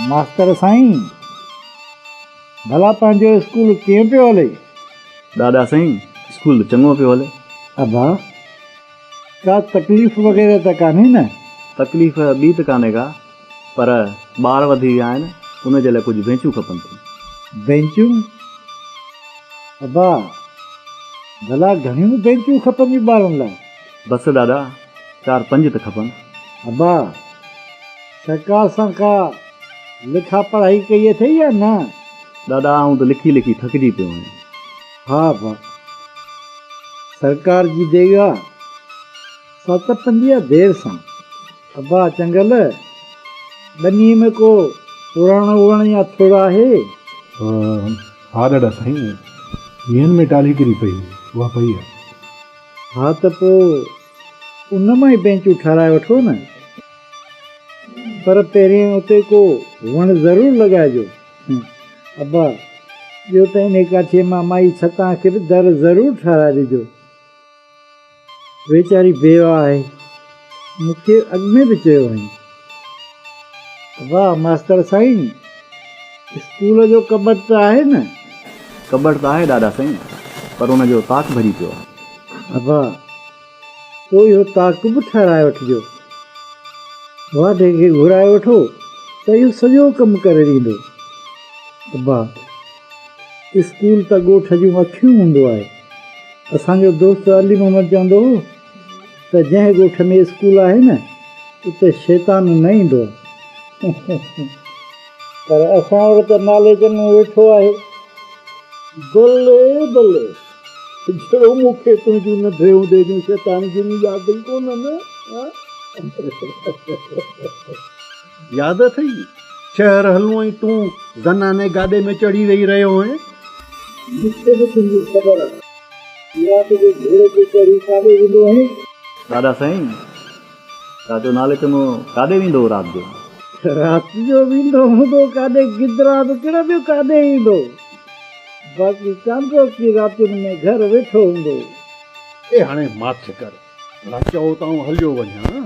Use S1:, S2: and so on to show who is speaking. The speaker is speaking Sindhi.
S1: ماستر سائين، ڀلا پنهنجو اسڪول ڪيئن پيو هلي؟
S2: ڏاڏا سائين، اسڪول ته چڱو پيو هلي.
S1: ابا، ڪا تڪليف وغيره ته ڪانهي نه؟
S2: تڪليف ٻي ته ڪانهي ڪا، پر ٻار وڌي ويا آهن، ان جي لاء ڪجهه بينچون کپن ٿيون.
S1: بينچون؟ ابا، ڀلا گهڻيون بينچون کپنديون ٻارن لاء؟
S2: بس ڏاڏا، چار پنج ته کپن.
S1: ابا، سرڪار سان ڪا لکا پڙهائي ڪئي اٿئي يا نه؟
S2: ڏاڏا، آئون ته لکي لکي ٿڪجي پيو آهيان.
S1: ها ابا، سرڪار جي ديڳ آ، سا تپندي آ دير سان. ابا چنگل، ٻنيء ۾ ڪو پراڻو وڻ يا ٿڙ آهي؟
S3: ها ڏاڏا سائين، مينهن ۾ ٽالهي ڪري پئي هئي، اها پئي آ.
S1: ها ته پوء ان مان ئي بينچون ٺهرائي وٺو نه. پر پهرين اتي ڪو وڻ ضرور لڳائجو. ابا، ٻيو ته انهي ڪاٺيء مان مائي ڇتان کي به در ضرور ٺهرائي ڏجو. ويچاري بيوه آهي. مون کي اڳ ۾ به چيو هئائين. ابا، ماستر سائين، اسڪول جو ڪٻٽ ته آهي نه؟
S2: ڪٻٽ ته آهي ڏاڏا سائين، پر ان جو طاق ڀري پيو آهي.
S1: ابا، پوء اهو طاق به ٺهرائي وٺجو. واڍي کي گهرائي وٺو ته اهو سڄو ڪم ڪري ڏيندو. ابا، اسڪول ته ڳوٺ جون اکيون هوندو آهي. اسان جو دوست علي محمد چوندو هو ته جنهن ڳوٺ ۾ اسڪول آهي نه اتي شيطان نه ايندو آهي. پر اسان وٽ ته نالي چڱو ويٺو آهي. بلي بلي جهڙو مون کي تنهنجون ننڍي هوندي جون شيطانگيريون ياد ئي ڪونهن.
S4: ياد اٿئي شهر هلون ۽ تون زناني گاڏي ۾ چڙهي ويهي رهيو هئين.
S1: مون کي به تنهنجي خبر آهي. رات جو گهوڙي تي چڙهي ڪاڏي ويندو هئين؟
S2: ڏاڏا سائين، چاچو نالي چڱو ڪاڏي ويندو هو رات جو؟
S1: رات جو ويندو هوندو ڪاڏي گدرا به ڪهڙا ٻيو ڪاڏي ويندو. باقي چانڊوڪي راتين ۾ گهر ويٺو هوندو.
S4: اي هاڻي ماٺ ڪر، ڀلا چئو ته آئون هليو وڃان.